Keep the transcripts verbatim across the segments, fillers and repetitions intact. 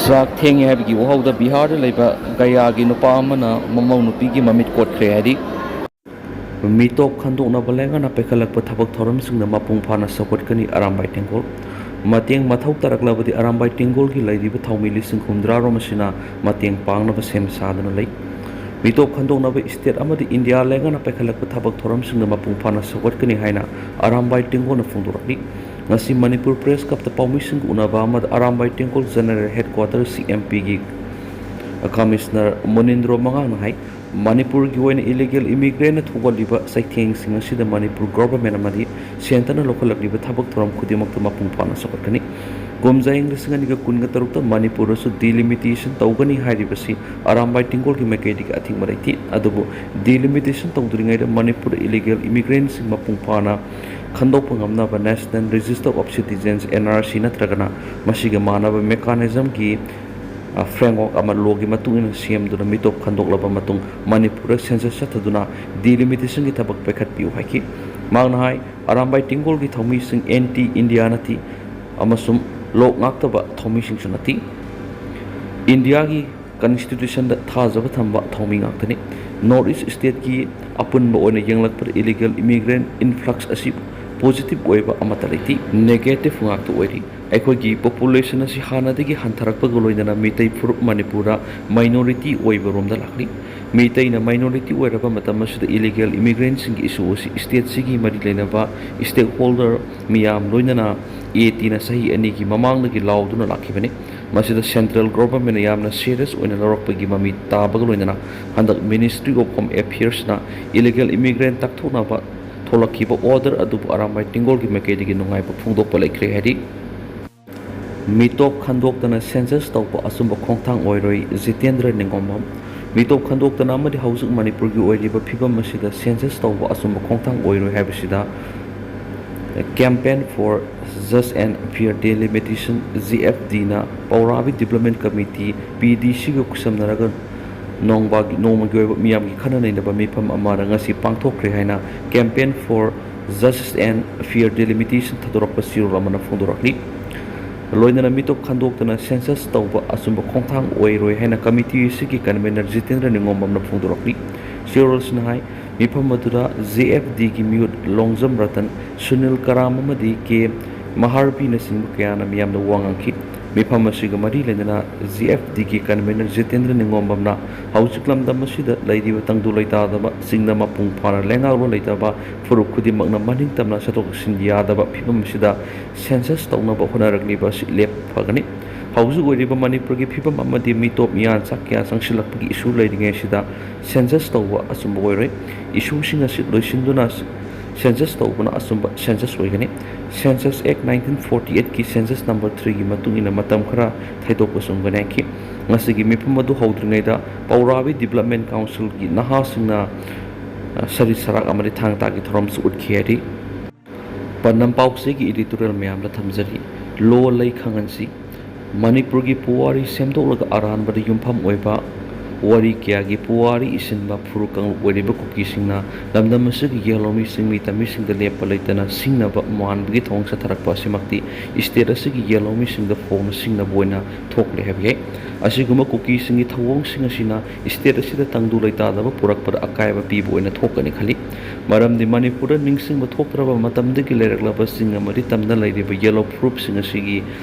ꯆꯥꯛ ꯊꯦꯡꯉꯦ ꯍꯥꯏꯕꯒꯤ ꯋꯥꯍꯧꯗ ꯕꯤꯍꯥꯔꯗ ꯂꯩꯕ ꯒꯌꯥꯒꯤ ꯅꯨꯄꯥ ꯑꯃꯅ ꯃꯃꯧ ꯅꯨꯄꯤꯒꯤ ꯃꯃꯤꯠ ꯀꯣꯠꯈ꯭ꯔꯦ ꯍꯥꯏꯔꯤ꯫ ꯃꯤꯇꯣꯞ ꯈꯟꯗꯣꯛꯅꯕ ꯂꯦꯡꯒꯥꯅ ꯄꯥꯏꯈꯠꯂꯛꯄ ꯊꯕꯛ ꯊꯧꯔꯝꯁꯤꯡꯗ ꯃꯄꯨꯡ ꯐꯥꯅ ꯁꯧꯒꯠꯀꯅꯤ ꯑꯔꯥꯝꯕꯥꯏ ꯇꯦꯡꯒꯣꯜ꯫ ꯃꯇꯦꯡ ꯃꯊꯧ ꯇꯥꯔꯛꯂꯕꯗꯤ ꯑꯔꯥꯝꯕꯥꯏ ꯇꯦꯡꯒꯣꯜꯒꯤ ꯂꯩꯔꯤꯕ ꯊꯧꯃꯤ ꯂꯤꯁꯤꯡ ꯍꯨꯝꯗ꯭ꯔꯥ ꯔꯣꯝ ꯑꯁꯤꯅ ꯃꯇꯦꯡ ꯄꯥꯡꯅꯕ ꯁꯦꯝ ꯁꯥꯗꯨꯅ ꯂꯩ꯫ ꯃꯤꯇꯣꯞ ꯈꯟꯗꯣꯛꯅꯕ ꯏꯁꯇꯦꯠ ꯑꯃꯗꯤ ꯏꯟꯗꯤꯌꯥ ꯂꯦꯡꯒꯥꯅ ꯄꯥꯏꯈꯠꯂꯛꯄ ꯊꯕꯛ ꯊꯧꯔꯝꯁꯤꯡꯗ ꯃꯄꯨꯡ ꯐꯥꯅ ꯁꯧꯒꯠꯀꯅꯤ ꯍꯥꯏꯅ ꯑꯔꯥꯝꯕꯥꯏ ꯇꯦꯡꯒꯣꯜꯅ ꯐꯣꯡꯗꯣꯔꯛꯂꯤ꯫ ꯉꯁꯤ ꯃꯅꯤꯄꯨꯔ ꯄ꯭ꯔꯦꯁ ꯀ꯭ꯂꯕꯇ ꯄꯥꯎꯃꯤꯁꯤꯡꯒ ꯎꯅꯕ ꯑꯃꯗ ꯑꯔꯥꯝꯕꯥꯏ ꯇꯦꯡꯒꯣꯜ ꯖꯦꯅꯔꯦꯜ ꯍꯦꯗꯀ꯭ꯋꯥꯇꯔ, ꯁꯤ ꯑꯦꯝ ꯄꯤꯒꯤ ꯀꯃꯤꯁꯅꯔ ꯃꯨꯅꯤꯟꯗ꯭ꯔꯣ ꯃꯉꯥꯡꯅ ꯍꯥꯏ, ꯃꯅꯤꯄꯨꯔꯒꯤ ꯑꯣꯏꯅ ꯏꯂꯤꯒꯦꯜ ꯏꯃꯤꯒ꯭ꯔꯦꯟꯅ ꯊꯣꯛꯍꯜꯂꯤꯕ ꯆꯩꯊꯦꯡꯁꯤꯡ ꯑꯁꯤꯗ ꯃꯅꯤꯄꯨꯔ ꯒꯣꯚꯔꯟꯃꯦꯟꯠ ꯑꯃꯗꯤ ꯁꯦꯟꯇꯔꯅ ꯂꯧꯈꯠꯂꯛꯂꯤꯕ ꯊꯕꯛ ꯊꯧꯔꯝ ꯈꯨꯗꯤꯡꯃꯛꯇ ꯃꯄꯨꯡ ꯐꯥꯅ ꯁꯧꯒꯠꯀꯅꯤ꯫ ꯀꯨꯝꯖꯥ ꯏꯪ ꯂꯤꯁꯤꯡ ꯑꯅꯤꯒ ꯀꯨꯟꯒ ꯇꯔꯨꯛꯇ ꯃꯅꯤꯄꯨꯔꯗꯁꯨ ꯗꯤꯂꯤꯃꯤꯇꯦꯁꯟ ꯇꯧꯒꯅꯤ ꯍꯥꯏꯔꯤꯕꯁꯤ ꯑꯔꯥꯝꯕꯥꯏ ꯇꯦꯡꯒꯣꯜꯒꯤ ꯃꯥꯏꯀꯩꯗꯒꯤ ꯑꯊꯤꯡꯕ ꯂꯩꯇꯦ꯫ ꯑꯗꯨꯕꯨ ꯗꯤꯂꯤꯃꯤꯇꯦꯁꯟ ꯇꯧꯗ꯭ꯔꯤꯉꯩꯗ ꯃꯅꯤꯄꯨꯔꯗ ꯏꯂꯤꯒꯦꯜ ꯏꯃꯤꯒ꯭ꯔꯦꯟꯁꯤꯡ ꯃꯄꯨꯡ ꯐꯥꯅ ꯈꯟꯗꯣꯛꯄ ꯉꯝꯅꯕ National Register of Citizens, N R C, ꯅꯠꯇ꯭ꯔꯒꯅ ꯃꯁꯤꯒ ꯃꯥꯟꯅꯕ ꯃꯦꯀꯥꯅꯤꯖꯝꯒꯤ, ꯑ, ꯐ꯭ꯔꯦꯝꯋꯥꯔꯛ ꯑꯃ ꯂꯣꯒꯤ ꯃꯇꯨꯡ ꯏꯟꯅ ꯁꯦꯝꯗꯨꯅ ꯃꯤꯇꯣꯞ ꯈꯟꯗꯣꯛꯂꯕ ꯃꯇꯨꯡ ꯃꯅꯤꯄꯨꯔꯗ ꯁꯦꯟꯁꯁ ꯆꯠꯊꯗꯨꯅ ꯗꯤꯂꯤꯃꯤꯇꯦꯁꯟꯒꯤ ꯊꯕꯛ ꯄꯥꯏꯈꯠꯄꯤꯌꯨ ꯍꯥꯏꯈꯤ꯫ ꯃꯍꯥꯛꯅ ꯍꯥꯏ, ꯑꯔꯥꯝꯕꯥꯏ ꯇꯦꯡꯒꯣꯜꯒꯤ ꯊꯧꯃꯤꯁꯤꯡ ꯑꯦꯟꯇꯤ ꯏꯟꯗꯤꯌꯥ ꯅꯠꯇꯦ ꯑꯃꯁꯨꯡ ꯂꯣꯛ ꯉꯥꯛꯇꯕ ꯊꯧꯃꯤꯁꯤꯡꯁꯨ ꯅꯠꯇꯦ꯫ ꯏꯟꯗꯤꯌꯥꯒꯤ ꯀꯟꯁꯇꯤꯇ꯭ꯌꯨꯁꯟꯗ ꯊꯥꯖꯕ ꯊꯝꯕ ꯊꯧꯃꯤ ꯉꯥꯛꯇꯅꯤ꯫ ꯅꯣꯔꯠ ꯏꯁ ꯁ꯭ꯇꯦꯠꯀꯤ ꯑꯄꯨꯟꯕ ꯑꯣꯏꯅ ꯌꯦꯡꯂꯛꯄꯗ ꯏꯂꯤꯒꯦꯜ ꯏꯃꯤꯒ꯭ꯔꯦꯟ ꯏꯟꯐ꯭ꯂꯛꯁ ꯑꯁꯤ ꯄꯣꯖꯤꯇꯤꯚ ꯑꯣꯏꯕ ꯑꯃꯠꯇ ꯂꯩꯇꯦ, ꯅꯦꯒꯦꯇꯤꯚ ꯉꯥꯛꯇ ꯑꯣꯏꯔꯤ꯫ ꯑꯩꯈꯣꯏꯒꯤ ꯄꯣꯄꯨꯂꯦꯁꯟ ꯑꯁꯤ ꯍꯥꯟꯅꯗꯒꯤ ꯍꯟꯊꯔꯛꯄꯒ ꯂꯣꯏꯅꯅ ꯃꯤꯇꯩ ꯐꯨꯔꯨꯞ ꯃꯅꯤꯄꯨꯔꯗ ꯃꯥꯏꯅꯣꯔꯤꯇꯤ ꯑꯣꯏꯕ ꯔꯣꯝꯗ ꯂꯥꯛꯂꯤ꯫ ꯃꯤꯇꯩꯅ ꯃꯥꯏꯅꯣꯔꯤꯇꯤ ꯑꯣꯏꯔꯕ ꯃꯇꯝ ꯑꯁꯤꯗ ꯏꯂꯤꯒꯦꯜ ꯏꯃꯤꯒ꯭ꯔꯦꯟꯁꯤꯡꯒꯤ ꯏꯁꯨ ꯑꯁꯤ ꯁ꯭ꯇꯦꯠꯁꯤꯒꯤ ꯃꯔꯤ ꯂꯩꯅꯕ ꯁ꯭ꯇꯦꯛꯍꯣꯜꯗꯔ ꯃꯤꯌꯥꯝ ꯂꯣꯏꯅꯅ ꯑꯦ ꯇꯤꯅ ꯆꯍꯤ ꯑꯅꯤꯒꯤ ꯃꯃꯥꯡꯗꯒꯤ ꯂꯥꯎꯗꯨꯅ ꯂꯥꯛꯈꯤꯕꯅꯤ꯫ ꯃꯁꯤꯗ ꯁꯦꯟꯇ꯭ꯔꯦꯜ ꯒꯣꯚꯔꯟꯃꯦꯟꯠꯅ ꯌꯥꯝꯅ ꯁꯤꯔꯤꯌꯁ ꯑꯣꯏꯅ ꯂꯧꯔꯛꯄꯒꯤ ꯃꯃꯤ ꯇꯥꯕꯒ ꯂꯣꯏꯅꯅ ꯍꯟꯗꯛ ꯃꯤꯅꯤꯁꯇ꯭ꯔꯤ ꯑꯣꯐ ꯍꯣꯝ ꯑꯦꯐꯤꯌꯔꯁꯅ ꯏꯂꯤꯒꯦꯜ ꯏꯃꯤꯒ꯭ꯔꯦꯟ ꯇꯛꯊꯣꯛꯅꯕ ꯊꯣꯛꯂꯛꯈꯤꯕ ꯑꯣꯔꯗꯔ ꯑꯗꯨꯕꯨ ꯑꯔꯥꯝꯕꯥꯏ ꯇꯦꯡꯒꯣꯜꯒꯤ ꯃꯥꯏꯀꯩꯗꯒꯤ ꯅꯨꯡꯉꯥꯏꯕ ꯐꯣꯡꯗꯣꯛꯄ ꯂꯩꯈ꯭ꯔꯦ ꯍꯥꯏꯔꯤ꯫ ꯃꯤꯇꯣꯞ ꯈꯟꯗꯣꯛꯇꯅ ꯁꯦꯟꯁꯁ ꯇꯧꯕ ꯑꯆꯨꯝꯕ ꯈꯣꯡꯊꯥꯡ ꯑꯣꯏꯔꯣꯏ, ꯖꯤꯇꯦꯟꯗ꯭ꯔ ꯅꯤꯡꯉꯣꯝꯕꯝ꯫ ꯃꯤꯇꯣꯞ ꯈꯟꯗꯣꯛꯇꯅ ꯑꯃꯗꯤ ꯍꯧꯖꯤꯛ ꯃꯅꯤꯄꯨꯔꯒꯤ ꯑꯣꯏꯔꯤꯕ ꯐꯤꯕꯝ ꯑꯁꯤꯗ ꯁꯦꯟꯁꯁ ꯇꯧꯕ ꯑꯆꯨꯝꯕ ꯈꯣꯡꯊꯥꯡ ꯑꯣꯏꯔꯣꯏ ꯍꯥꯏꯕꯁꯤꯗ Campaign for Just and Fair Delimitation, G F ꯗꯤꯅ ꯄꯧꯔꯥꯕꯤ ꯗꯤꯕ꯭ꯂꯞꯃꯦꯟ ꯀꯃꯤꯇꯤ, ꯄꯤ ꯗꯤ ꯁꯤꯒ ꯈꯨꯠꯁꯝꯅꯔꯒ ꯅꯣꯡꯃꯒꯤ, ꯅꯣꯡꯃꯒꯤ ꯑꯣꯏꯕ ꯃꯤꯌꯥꯝꯒꯤ ꯈꯟꯅ ꯅꯩꯅꯕ ꯃꯤꯐꯝ ꯑꯃꯗ ꯉꯁꯤ ꯄꯥꯡꯊꯣꯛꯈ꯭ꯔꯦ ꯍꯥꯏꯅ Campaign for Justice and Fair Delimitation ꯊꯥꯗꯣꯔꯛꯄ ꯆꯦꯔꯣꯜ ꯑꯃꯅ ꯐꯣꯡꯗꯣꯔꯛꯂꯤ꯫ ꯂꯣꯏꯅꯅ ꯃꯤꯇꯣꯞ ꯈꯟꯗꯣꯛꯇꯅ ꯁꯦꯟꯁꯁ ꯇꯧꯕ ꯑꯆꯨꯝꯕ ꯈꯣꯡꯊꯥꯡ ꯑꯣꯏꯔꯣꯏ ꯍꯥꯏꯅ ꯀꯃꯤꯇꯤ ꯑꯁꯤꯒꯤ ꯀꯟꯚꯦꯅꯔ ꯖꯤꯇꯦꯟꯗ꯭ꯔ ꯅꯤꯉꯣꯝꯕꯝꯅ ꯐꯣꯡꯗꯣꯔꯛꯂꯤ꯫ ꯆꯦꯔꯣꯜꯁꯤꯡꯅ ꯍꯥꯏ, ꯃꯤꯐꯝ ꯑꯗꯨꯗ ꯖꯦ ꯑꯦꯐ ꯗꯤꯒꯤ ꯃꯤꯍꯨꯠ ꯂꯣꯡꯖꯝ ꯔꯇꯟ, ꯁꯨꯅꯤꯜ ꯀꯔꯥꯝ ꯑꯃꯗꯤ ꯀꯦ ꯃꯍꯥꯔꯕꯤꯅꯆꯤꯡꯕ ꯀꯌꯥꯅ ꯃꯤꯌꯥꯝꯗ ꯋꯥ ꯉꯥꯡꯈꯤ꯫ ꯃꯤꯐꯝ ꯑꯁꯤꯒ ꯃꯔꯤ ꯂꯩꯅꯅ ꯖꯦ ꯑꯦꯐ ꯗꯤꯒꯤ ꯀꯟꯚꯦꯅꯔ ꯖꯤꯇꯦꯟꯗ꯭ꯔ ꯅꯤꯉꯣꯝꯕꯝꯅ ꯍꯧꯖꯤꯛ ꯂꯝꯗꯝ ꯑꯁꯤꯗ ꯂꯩꯔꯤꯕ ꯇꯪꯗꯨ ꯂꯩꯇꯥꯗꯕ, ꯆꯤꯡꯗ ꯃꯄꯨꯡ ꯐꯥꯅ ꯂꯩꯉꯥꯛꯂꯣꯟ ꯂꯩꯇꯕ ꯐꯨꯔꯨꯞ ꯈꯨꯗꯤꯡꯃꯛꯅ ꯃꯅꯤꯡ ꯇꯝꯅ ꯆꯠꯊꯣꯛ ꯆꯠꯁꯤꯟ ꯌꯥꯗꯕ ꯐꯤꯕꯝ ꯑꯁꯤꯗ ꯁꯦꯟꯁꯁ ꯇꯧꯅꯕ ꯍꯣꯠꯅꯔꯛꯂꯤꯕ ꯑꯁꯤ ꯂꯦꯞꯐꯒꯅꯤ꯫ ꯍꯧꯖꯤꯛ ꯑꯣꯏꯔꯤꯕ ꯃꯅꯤꯄꯨꯔꯒꯤ ꯐꯤꯕꯝ ꯑꯃꯗꯤ ꯃꯤꯇꯣꯞ ꯃꯤꯌꯥꯟꯆꯥ ꯀꯌꯥ ꯆꯪꯁꯤꯜꯂꯛꯄꯒꯤ ꯏꯁꯨ ꯂꯩꯔꯤꯉꯩꯁꯤꯗ ꯁꯦꯟꯁꯁ ꯇꯧꯕ ꯑꯆꯨꯝꯕ ꯑꯣꯏꯔꯣꯏ꯫ ꯏꯁꯨꯁꯤꯡ ꯑꯁꯤ ꯂꯣꯏꯁꯤꯟꯗꯨꯅ ꯁꯦꯟꯁꯁ ꯇꯧꯕꯅ ꯑꯆꯨꯝꯕ ꯁꯦꯟꯁꯁ ꯑꯣꯏꯒꯅꯤ꯫ ꯁꯦꯟꯁꯁ ꯑꯦꯛ ꯅꯥꯏꯟꯇꯤꯟ ꯐꯣꯔꯇꯤ ꯑꯩꯠꯀꯤ ꯁꯦꯟꯁꯁ ꯅꯝꯕꯔ ꯊ꯭ꯔꯤꯒꯤ ꯃꯇꯨꯡ ꯏꯟꯅ ꯃꯇꯝ ꯈꯔ ꯊꯩꯗꯣꯛꯄ ꯆꯨꯝꯒꯅꯤ ꯍꯥꯏꯈꯤ꯫ ꯉꯁꯤꯒꯤ ꯃꯤꯐꯝ ꯑꯗꯨ ꯍꯧꯗ꯭ꯔꯤꯉꯩꯗ ꯄꯧꯔꯥꯕꯤ ꯗꯤꯕꯂꯞꯃꯦꯟ ꯀꯥꯎꯟꯁꯤꯜꯒꯤ ꯅꯍꯥꯁꯤꯡꯅ, ꯑ, ꯁꯔꯤꯠ ꯁꯔꯥꯛ ꯑꯃꯗꯤ ꯊꯥꯡ ꯇꯥꯒꯤ ꯊꯧꯔꯝꯁꯨ ꯎꯠꯈꯤ ꯍꯥꯏꯔꯤ꯫ ꯄꯥꯟꯗꯝ ꯄꯥꯎꯆꯦꯒꯤ ꯏꯗꯤꯇꯣꯔꯤꯌꯦꯜ ꯃꯌꯥꯝꯗ ꯊꯝꯖꯔꯤ꯫ ꯂꯣ ꯂꯩ ꯈꯪꯍꯟꯁꯤ꯫ ꯃꯅꯤꯄꯨꯔꯒꯤ ꯄꯨꯋꯥꯔꯤ ꯁꯦꯝꯗꯣꯛꯂꯒ ꯑꯔꯥꯟꯕꯗ ꯌꯨꯝꯐꯝ ꯑꯣꯏꯕ ꯋꯥꯔꯤ ꯀꯌꯥꯒꯤ ꯄꯨꯋꯥꯔꯤ ꯏꯁꯤꯟꯕ ꯐꯨꯔꯨꯞ ꯀꯥꯡꯂꯨꯞ ꯑꯣꯏꯔꯤꯕ ꯀꯨꯀꯤꯁꯤꯡꯅ ꯂꯝꯗꯝ ꯑꯁꯤꯒꯤ ꯌꯦꯜꯍꯧꯃꯤ ꯆꯤꯡꯃꯤ ꯇꯝꯃꯤꯁꯤꯡꯗ ꯂꯦꯞꯄ ꯂꯩꯇꯅ ꯁꯤꯡꯅꯕ ꯃꯥꯟꯕꯒꯤ ꯊꯧꯑꯣꯡ ꯆꯠꯊꯔꯛꯄ ꯑꯁꯤꯃꯛꯇꯤ ꯁ꯭ꯇꯦꯠ ꯑꯁꯤꯒꯤ ꯌꯦꯜꯍꯧꯃꯤꯁꯤꯡꯗ ꯐꯣꯡꯅ ꯁꯤꯡꯅꯕ ꯑꯣꯏꯅ ꯊꯣꯛꯂꯦ ꯍꯥꯏꯕ ꯌꯥꯏ꯫ ꯑꯁꯤꯒꯨꯝꯕ ꯀꯨꯀꯤꯁꯤꯡꯒꯤ ꯊꯧꯑꯣꯡꯁꯤꯡ ꯑꯁꯤꯅ ꯁ꯭ꯇꯦꯠ ꯑꯁꯤꯗ ꯇꯪꯗꯨ ꯂꯩꯇꯥꯗꯕ ꯄꯨꯔꯛꯄꯗ ꯑꯀꯥꯏꯕ ꯄꯤꯕ ꯑꯣꯏꯅ ꯊꯣꯛꯀꯅꯤ ꯈꯜꯂꯤ꯫ ꯃꯔꯝꯗꯤ ꯃꯅꯤꯄꯨꯔꯗ ꯅꯤꯡꯁꯤꯡꯕ ꯊꯣꯛꯇ꯭ꯔꯕ ꯃꯇꯝꯗꯒꯤ ꯂꯩꯔꯛꯂꯕ ꯆꯤꯡ ꯑꯃꯗꯤ ꯇꯝꯗ ꯂꯩꯔꯤꯕ ꯌꯦꯜꯍꯧ ꯐꯨꯔꯨꯞꯁꯤꯡ ꯑꯁꯤꯒꯤ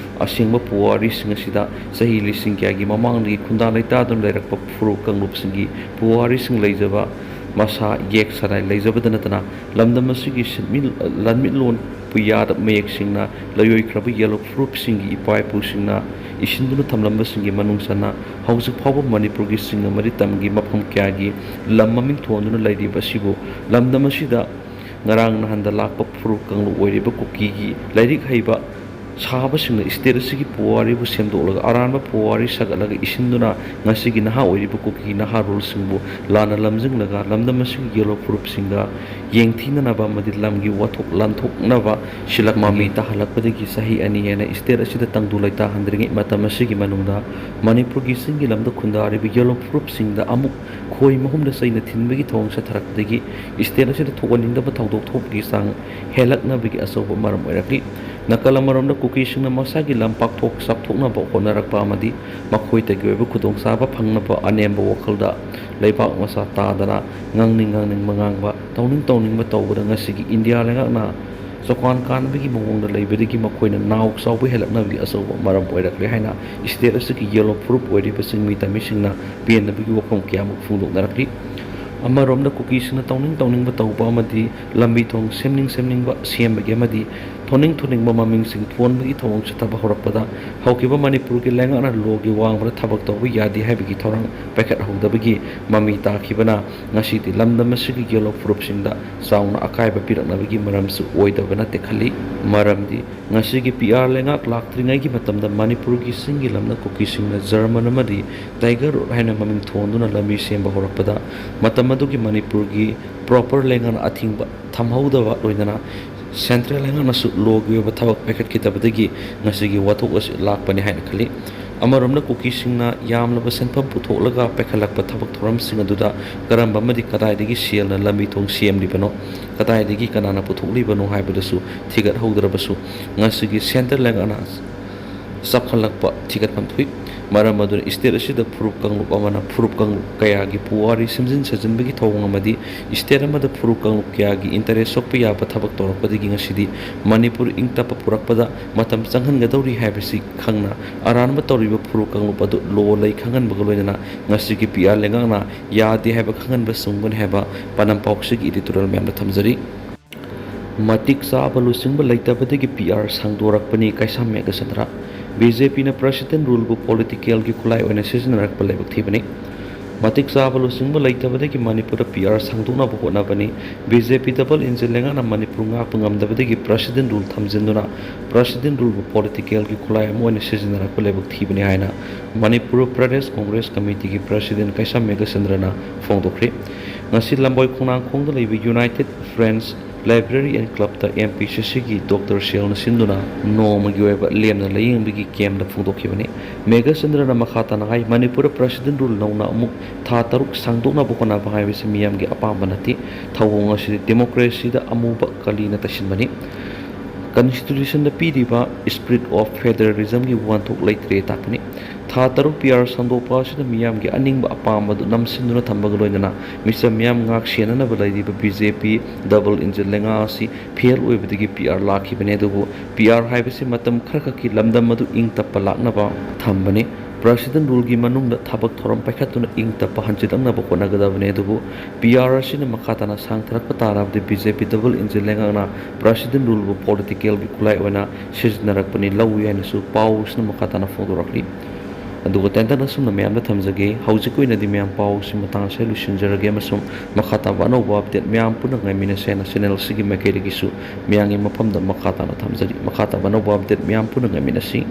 ꯑꯁꯦꯡꯕ ꯄꯨꯋꯥꯔꯤꯁꯤꯡ ꯑꯁꯤꯗ ꯆꯍꯤ ꯂꯤꯁꯤꯡ ꯀꯌꯥꯒꯤ ꯃꯃꯥꯡꯗꯒꯤ ꯈꯨꯟꯗꯥ ꯂꯩꯇꯥꯗꯨꯅ ꯂꯩꯔꯛꯄ ꯐꯨꯔꯨꯞ ꯀꯥꯡꯂꯨꯞꯁꯤꯡꯒꯤ ꯄꯨꯋꯥꯔꯤꯁꯤꯡ ꯂꯩꯖꯕ, ꯃꯁꯥ ꯌꯦꯛ ꯁꯂꯥꯏ ꯂꯩꯖꯕꯗ ꯅꯠꯇꯅ ꯂꯝꯗꯝ ꯑꯁꯤꯒꯤ ꯁꯤꯟꯃꯤ-, ꯂꯥꯟꯃꯤꯠꯂꯣꯟ ꯄꯨꯌꯥꯗ ꯃꯌꯦꯛ ꯁꯦꯡꯅ ꯂꯩꯔꯣꯏꯈ꯭ꯔꯕ ꯌꯦꯜꯍꯧ ꯐꯨꯔꯨꯞꯁꯤꯡꯒꯤ ꯏꯄꯥ ꯏꯄꯨꯁꯤꯡꯅ ꯏꯁꯤꯟꯗꯨꯅ ꯊꯝꯂꯝꯕꯁꯤꯡꯒꯤ ꯃꯅꯨꯡ ꯆꯟꯅ ꯍꯧꯖꯤꯛ ꯐꯥꯎꯕ ꯃꯅꯤꯄꯨꯔꯒꯤ ꯆꯤꯡ ꯑꯃꯗꯤ ꯇꯝꯒꯤ ꯃꯐꯝ ꯀꯌꯥꯒꯤ ꯂꯝ ꯃꯃꯤꯡ ꯊꯣꯟꯗꯨꯅ ꯂꯩꯔꯤꯕ ꯑꯁꯤꯕꯨ ꯂꯝꯗꯝ ꯑꯁꯤꯗ ꯉꯔꯥꯡ ꯅꯍꯥꯟꯗ ꯂꯥꯛꯄ ꯐꯨꯔꯨꯞ ꯀꯥꯡꯂꯨꯞ ꯑꯣꯏꯔꯤꯕ ꯀꯨꯀꯤꯒꯤ ꯂꯥꯏꯔꯤꯛ ꯍꯩꯕ ꯁꯥꯕꯁꯤꯡꯅ ꯁ꯭ꯇꯦꯠ ꯑꯁꯤꯒꯤ ꯄꯨꯋꯥꯔꯤꯕꯨ ꯁꯦꯝꯗꯣꯛꯂꯒ ꯑꯔꯥꯟꯕ ꯄꯨꯋꯥꯔꯤ ꯁꯥꯒꯠꯂꯒ ꯏꯁꯤꯟꯗꯨꯅ ꯉꯁꯤꯒꯤ ꯅꯍꯥ ꯑꯣꯏꯔꯤꯕ ꯀꯨꯀꯤ ꯅꯍꯥꯔꯣꯜꯁꯤꯡꯕꯨ ꯂꯥꯟꯅ ꯂꯝꯖꯤꯡꯂꯒ ꯂꯝꯗꯝ ꯑꯁꯤꯒꯤ ꯌꯦꯜꯍꯧ ꯐꯨꯔꯨꯞꯁꯤꯡꯒ ꯌꯦꯡꯊꯤꯅꯅꯕ ꯑꯃꯗꯤ ꯂꯝꯒꯤ ꯋꯥꯊꯣꯛ ꯂꯥꯟꯊꯣꯛꯅꯕ ꯁꯤꯜꯂꯛꯄꯒꯤ ꯃꯃꯤ ꯇꯥꯍꯜꯂꯛꯄꯗꯒꯤ ꯆꯍꯤ ꯑꯅꯤ ꯍꯦꯟꯅ ꯁ꯭ꯇꯦꯠ ꯑꯁꯤꯗ ꯇꯪꯗꯨ ꯂꯩꯇꯥꯍꯟꯗ꯭ꯔꯤꯉꯩ ꯃꯇꯝ ꯑꯁꯤꯒꯤ ꯃꯅꯨꯡꯗ ꯃꯅꯤꯄꯨꯔꯒꯤ ꯆꯤꯡꯒꯤ ꯂꯝꯗ ꯈꯨꯟꯗꯥꯔꯤꯕ ꯌꯦꯜꯍꯧ ꯐꯨꯔꯨꯞꯁꯤꯡꯗ ꯑꯃꯨꯛ ꯈꯣꯏ ꯃꯍꯨꯝꯗ ꯆꯩꯅ ꯊꯤꯟꯕꯒꯤ ꯊꯧꯑꯣꯡ ꯆꯠꯊꯔꯛꯄꯗꯒꯤ ꯁ꯭ꯇꯦꯠ ꯑꯁꯤꯗ ꯊꯣꯛꯍꯟꯅꯤꯡꯗꯕ ꯊꯧꯗꯣꯛ ꯊꯣꯛꯄꯒꯤ ꯆꯥꯡ ꯍꯦꯜꯂꯛꯅꯕꯒꯤ ꯑꯆꯧꯕ ꯃꯔꯝ ꯑꯣꯏꯔꯛꯂꯤ꯫ ꯅꯥꯀꯜ ꯑꯃꯔꯣꯝꯗ ꯀꯨꯀꯤꯁꯤꯡꯅ ꯃꯁꯥꯒꯤ ꯂꯝ ꯄꯥꯛꯊꯣꯛ ꯆꯥꯎꯊꯣꯛꯅꯕ ꯍꯣꯠꯅꯔꯛꯄ ꯑꯃꯗꯤ ꯃꯈꯣꯏꯇꯒꯤ ꯑꯣꯏꯕ ꯈꯨꯗꯣꯡꯆꯥꯕ ꯐꯪꯅꯕ ꯑꯅꯦꯝꯕ ꯋꯥꯈꯜꯗ ꯂꯩꯕꯥꯛ ꯃꯆꯥ ꯇꯥꯗꯅ ꯉꯥꯡꯅꯤꯡ ꯉꯥꯡꯅꯤꯡꯕ ꯉꯥꯡꯕ, ꯇꯧꯅꯤꯡ ꯇꯧꯅꯤꯡꯕ ꯇꯧꯕꯗ ꯉꯁꯤꯒꯤ ꯏꯟꯗꯤꯌꯥ ꯂꯩꯉꯥꯛꯅ ꯆꯣꯀꯥꯟ ꯀꯥꯟꯕꯒꯤ ꯃꯑꯣꯡꯗ ꯂꯩꯕꯗꯒꯤ ꯃꯈꯣꯏꯅ ꯅꯥꯎ ꯆꯥꯎꯕ ꯍꯦꯜꯂꯛꯅꯕꯒꯤ ꯑꯆꯧꯕ ꯃꯔꯝ ꯑꯣꯏꯔꯛꯂꯦ ꯍꯥꯏꯅ state ꯑꯁꯤꯒꯤ ꯌꯦꯂꯣ ꯐꯨꯔꯨꯞ ꯑꯣꯏꯔꯤꯕ ꯆꯤꯡꯃꯤ ꯇꯝꯃꯤꯁꯤꯡꯅ ꯄꯦꯟꯗꯕꯒꯤ ꯋꯥꯐꯝ ꯀꯌꯥꯃꯨꯛ ꯐꯣꯡꯗꯣꯛꯅꯔꯛꯂꯤ꯫ ꯑꯃꯔꯣꯝꯗ ꯀꯨꯀꯤꯁꯤꯡꯅ ꯇꯧꯅꯤꯡ ꯇꯧꯅꯤꯡꯕ ꯇꯧꯕ ꯑꯃꯗꯤ ꯂꯝꯕꯤ ꯊꯣꯡ ꯁꯦꯝꯅꯤꯡ ꯁꯦꯝꯅꯤꯡꯕ ꯁꯦꯝꯕꯒꯤ ꯑꯃꯗꯤ ꯊꯣꯟꯅꯤꯡ ꯊꯣꯟꯅꯤꯡꯕ ꯃꯃꯤꯡꯁꯤꯡ ꯊꯣꯟꯕꯒꯤ ꯊꯧꯑꯣꯡ ꯆꯠꯊꯕ ꯍꯧꯔꯛꯄꯗ ꯍꯧꯈꯤꯕ ꯃꯅꯤꯄꯨꯔꯒꯤ ꯂꯩꯉꯥꯛꯅ ꯂꯣꯒꯤ ꯋꯥꯡꯃꯗ ꯊꯕꯛ ꯇꯧꯕ ꯌꯥꯗꯦ ꯍꯥꯏꯕꯒꯤ ꯊꯧꯔꯥꯡ ꯄꯥꯏꯈꯠꯍꯧꯗꯕꯒꯤ ꯃꯃꯤ ꯇꯥꯈꯤꯕꯅ ꯉꯁꯤꯗꯤ ꯂꯝꯗꯝ ꯑꯁꯤꯒꯤ ꯌꯦꯂꯣ ꯐꯨꯔꯨꯞꯁꯤꯡꯗ ꯆꯥꯎꯅ ꯑꯀꯥꯏꯕ ꯄꯤꯔꯛꯅꯕꯒꯤ ꯃꯔꯝꯁꯨ ꯑꯣꯏꯗꯕ ꯅꯠꯇꯦ ꯈꯜꯂꯤ꯫ ꯃꯔꯝꯗꯤ ꯉꯁꯤꯒꯤ ꯄꯤ ꯑꯥꯔ ꯂꯩꯉꯥꯛ ꯂꯥꯛꯇ꯭ꯔꯤꯉꯩꯒꯤ ꯃꯇꯝꯗ ꯃꯅꯤꯄꯨꯔꯒꯤ ꯆꯤꯡꯒꯤ ꯂꯝꯅ ꯀꯨꯀꯤꯁꯤꯡꯅ ꯖꯔꯃꯟ ꯑꯃꯗꯤ ꯇꯥꯏꯒꯔ ꯔꯣꯗ ꯍꯥꯏꯅ ꯃꯃꯤꯡ ꯊꯣꯟꯗꯨꯅ ꯂꯝꯕꯤ ꯁꯦꯝꯕ ꯍꯧꯔꯛꯄꯗ ꯃꯇꯝ ꯑꯗꯨꯒꯤ ꯃꯅꯤꯄꯨꯔꯒꯤ ꯄ꯭ꯔꯣꯄꯔ ꯂꯩꯉꯥꯛꯅ ꯑꯊꯤꯡꯕ ꯊꯝꯍꯧꯗꯕ ꯂꯣꯏꯅꯅ ꯁꯦꯟꯇ꯭ꯔꯦꯜ ꯂꯩꯉꯥꯛꯅꯁꯨ ꯂꯣꯒꯤ ꯑꯣꯏꯕ ꯊꯕꯛ ꯄꯥꯏꯈꯠꯈꯤꯗꯕꯗꯒꯤ ꯉꯁꯤꯒꯤ ꯋꯥꯊꯣꯛ ꯑꯁꯤ ꯂꯥꯛꯄꯅꯤ ꯍꯥꯏꯅ ꯈꯜꯂꯤ꯫ ꯑꯃꯔꯣꯝꯗ ꯀꯨꯀꯤꯁꯤꯡꯅ ꯌꯥꯝꯂꯕ ꯁꯦꯟꯐꯝ ꯄꯨꯊꯣꯛꯂꯒ ꯄꯥꯏꯈꯠꯂꯛꯄ ꯊꯕꯛ ꯊꯧꯔꯝꯁꯤꯡ ꯑꯗꯨꯗ ꯀꯔꯝꯕ ꯑꯃꯗꯤ ꯀꯗꯥꯏꯗꯒꯤ ꯁꯦꯜꯅ ꯂꯝꯕꯤ ꯊꯣꯡ ꯁꯦꯝꯂꯤꯕꯅꯣ, ꯀꯗꯥꯏꯗꯒꯤ ꯀꯅꯥꯅ ꯄꯨꯊꯣꯛꯂꯤꯕꯅꯣ ꯍꯥꯏꯕꯗꯨꯁꯨ ꯊꯤꯒꯠꯍꯧꯗ꯭ꯔꯕꯁꯨ ꯉꯁꯤꯒꯤ ꯁꯦꯟꯇ꯭ꯔꯦꯜ ꯂꯩꯉꯥꯛꯅ ꯆꯥꯎꯈꯠꯂꯛꯄ ꯊꯤꯒꯠꯐꯝ ꯊꯣꯛꯏ꯫ ꯃꯔꯝ ꯑꯗꯨꯅ state ꯑꯁꯤꯗ ꯐꯨꯔꯨꯞ ꯀꯥꯡꯂꯨꯞ ꯑꯃꯅ ꯐꯨꯔꯨꯞ ꯀꯥꯡꯂꯨꯞ ꯀꯌꯥꯒꯤ ꯄꯨꯋꯥꯔꯤ ꯁꯦꯝꯖꯤꯟ ꯁꯥꯖꯤꯟꯕꯒꯤ ꯊꯧꯑꯣꯡ ꯑꯃꯗꯤ state ꯑꯃꯗ ꯐꯨꯔꯨꯞ ꯀꯥꯡꯂꯨꯞ ꯀꯌꯥꯒꯤ interest ꯁꯣꯛꯄ ꯌꯥꯕ ꯊꯕꯛ ꯇꯧꯔꯛꯄꯗꯒꯤ ꯉꯁꯤꯗꯤ ꯃꯅꯤꯄꯨꯔ ꯏꯪ ꯇꯞꯄ ꯄꯨꯔꯛꯄꯗ ꯃꯇꯝ ꯆꯪꯍꯟꯒꯗꯧꯔꯤ ꯍꯥꯏꯕꯁꯤ ꯈꯪꯅ ꯑꯔꯥꯟꯕ ꯇꯧꯔꯤꯕ ꯐꯨꯔꯨꯞ ꯀꯥꯡꯂꯨꯞ ꯑꯗꯨ ꯂꯣ ꯂꯩ ꯈꯪꯍꯟꯕꯒ ꯂꯣꯏꯅꯅ ꯉꯁꯤꯒꯤ ꯄꯤ ꯑꯥꯔ ꯂꯩꯉꯥꯛꯅ ꯌꯥꯗꯦ ꯍꯥꯏꯕ ꯈꯪꯍꯟꯕ ꯆꯨꯝꯒꯅꯤ ꯍꯥꯏꯕ ꯄꯥꯟꯗꯝ ꯄꯥꯎꯁꯤꯒꯤ editorial ꯃꯌꯥꯝꯗ ꯊꯝꯖꯔꯤ꯫ ꯃꯇꯤꯛ ꯆꯥꯕ ꯂꯨꯆꯤꯡꯕ ꯂꯩꯇꯕꯗꯒꯤ ꯄꯤ ꯑꯥꯔ ꯁꯥꯡꯗꯣꯔꯛꯄꯅꯤ ꯀꯩꯁꯥꯝ ꯃꯦꯘꯆꯟꯗ꯭ꯔ꯫ ꯕꯤ ꯖꯦ ꯄꯤꯅ President Ruleꯕꯨ politicalꯒꯤ ꯈꯨꯠꯂꯥꯏ ꯑꯣꯏꯅ ꯁꯤꯖꯤꯟꯅꯔꯛꯄ ꯂꯥꯏꯕꯛ ꯊꯤꯕꯅꯤ꯫ ꯃꯇꯤꯛ ꯆꯥꯕ ꯂꯨꯆꯤꯡꯕ ꯂꯩꯇꯕꯗꯒꯤ ꯃꯅꯤꯄꯨꯔꯗ ꯄꯤ ꯑꯥꯔ ꯁꯥꯡꯗꯣꯛꯅꯕ ꯍꯣꯠꯅꯕꯅꯤ꯫ ꯕꯤ ꯖꯦ ꯄꯤ double engine ꯂꯩꯉꯥꯛꯅ ꯃꯅꯤꯄꯨꯔ ꯉꯥꯛꯄ ꯉꯝꯗꯕꯗꯒꯤ President Rule ꯊꯝꯖꯤꯟꯗꯨꯅ President Ruleꯕꯨ politicalꯒꯤ ꯈꯨꯠꯂꯥꯏ ꯑꯃ ꯑꯣꯏꯅ ꯁꯤꯖꯤꯟꯅꯔꯛꯄ ꯂꯥꯏꯕꯛ ꯊꯤꯕꯅꯤ ꯍꯥꯏꯅ ꯃꯅꯤꯄꯨꯔ ꯄ꯭ꯔꯗꯦꯁ ꯀꯣꯡꯒ꯭ꯔꯦꯁ ꯀꯃꯤꯇꯤꯒꯤ President ꯀꯩꯁꯥꯝ ꯃꯦꯘꯆꯟꯗ꯭ꯔꯅ ꯐꯣꯡꯗꯣꯛꯈ꯭ꯔꯦ꯫ ꯉꯁꯤ ꯂꯝꯕꯣꯏ ꯈꯣꯡꯅꯥꯡꯈꯣꯡꯗ ꯂꯩꯕ United Friends Library and Clubꯇ M P C Cꯒꯤ Doctor ꯁꯦꯜꯅ ꯁꯤꯟꯗꯨꯅ ꯅꯣꯡꯃꯒꯤ ꯑꯣꯏꯕ ꯂꯦꯝꯅ ꯂꯥꯌꯦꯡꯕꯒꯤ campꯇ ꯐꯣꯡꯗꯣꯛꯈꯤꯕꯅꯤ꯫ ꯃꯦꯘꯆꯟꯗ꯭ꯔꯅ ꯃꯈꯥ ꯇꯥꯅ ꯍꯥꯏ, ꯃꯅꯤꯄꯨꯔꯗ President Rule ꯅꯧꯅ ꯑꯃꯨꯛ ꯊꯥ ꯇꯔꯨꯛ ꯁꯥꯡꯗꯣꯛꯅꯕ ꯍꯣꯠꯅꯕ ꯍꯥꯏꯕꯁꯤ ꯃꯤꯌꯥꯝꯒꯤ ꯑꯄꯥꯝꯕ ꯅꯠꯇꯦ꯫ ꯊꯧꯑꯣꯡ ꯑꯁꯤꯗꯤ democracyꯗ ꯑꯃꯨꯕ ꯀꯂꯤꯅ ꯇꯩꯁꯤꯟꯕꯅꯤ꯫ Constitutionꯗ ꯄꯤꯔꯤꯕ Spirit of Federalismꯒꯤ ꯋꯥꯍꯟꯊꯣꯛ ꯂꯩꯇ꯭ꯔꯦ ꯇꯥꯛꯄꯅꯤ꯫ ꯊꯥ ꯇꯔꯨꯛ PR ꯁꯟꯗꯣꯛꯄ ꯑꯁꯤꯗ ꯃꯤꯌꯥꯝꯒꯤ ꯑꯅꯤꯡꯕ ꯑꯄꯥꯝꯕꯗꯨ ꯅꯝꯁꯤꯟꯗꯨꯅ ꯊꯝꯕꯒ ꯂꯣꯏꯅꯅ ꯃꯤꯆꯝ ꯃꯤꯌꯥꯝ ꯉꯥꯛ ꯁꯦꯟꯅꯅꯕ ꯂꯩꯔꯤꯕ BJP double engine ꯂꯩꯉꯥꯛ ꯑꯁꯤ fail ꯑꯣꯏꯕꯗꯒꯤ PR ꯂꯥꯛꯈꯤꯕꯅꯤ꯫ ꯑꯗꯨꯕꯨ PR ꯍꯥꯏꯕꯁꯤ ꯃꯇꯝ ꯈꯔꯈꯛꯀꯤ ꯂꯝꯗꯝ ꯑꯗꯨ ꯏꯪ ꯇꯞꯄ ꯂꯥꯛꯅꯕ ꯊꯝꯕꯅꯤ꯫ President ruleꯒꯤ ꯃꯅꯨꯡꯗ ꯊꯕꯛ ꯊꯧꯔꯝ ꯄꯥꯏꯈꯠꯇꯨꯅ ꯏꯪ ꯇꯞꯄ ꯍꯟꯖꯤꯜꯂꯛꯅꯕ ꯍꯣꯠꯅꯒꯗꯕꯅꯤ꯫ ꯑꯗꯨꯕꯨ PR ꯑꯁꯤꯅ ꯃꯈꯥ ꯇꯥꯅ ꯁꯥꯡꯊꯔꯛꯄ ꯇꯥꯔꯕꯗꯤ BJP double engine ꯂꯩꯉꯥꯛꯅ President ruleꯕꯨ politicalꯒꯤ ꯈꯨꯠꯂꯥꯏ ꯑꯣꯏꯅ ꯁꯤꯖꯤꯟꯅꯔꯛꯄꯅꯤ ꯂꯧꯏ ꯍꯥꯏꯅꯁꯨ ꯄꯥꯎꯁꯤꯅ ꯃꯈꯥ ꯇꯥꯅ ꯐꯣꯡꯗꯣꯔꯛꯂꯤ꯫ ꯑꯗꯨꯒ ꯇꯦꯟꯇꯛꯅ ꯑꯁꯨꯝꯅ ꯃꯌꯥꯝꯗ ꯊꯝꯖꯒꯦ꯫ ꯍꯧꯖꯤꯛꯀꯤ ꯑꯣꯏꯅꯗꯤ ꯃꯌꯥꯝ ꯄꯥꯎꯁꯤ ꯃꯇꯥꯡ ꯑꯁꯤꯗ ꯂꯣꯏꯁꯤꯟꯖꯔꯒꯦ ꯑꯃꯁꯨꯡ ꯃꯈꯥ ꯇꯥꯕ ꯑꯅꯧꯕ update ꯃꯌꯥꯝ ꯄꯨꯟꯅ ꯉꯥꯏꯃꯤꯟꯅꯁꯦ ꯍꯥꯏꯅ channel ꯑꯁꯤꯒꯤ ꯃꯥꯏꯀꯩꯗꯒꯤꯁꯨ ꯃꯌꯥꯝꯒꯤ ꯃꯐꯝꯗ ꯃꯈꯥ ꯇꯥꯅ ꯊꯝꯖꯔꯤ꯫ ꯃꯈꯥ ꯇꯥꯕ ꯑꯅꯧꯕ update ꯃꯌꯥꯝ ꯄꯨꯟꯅ ꯉꯥꯏꯃꯤꯟꯅꯁꯤ꯫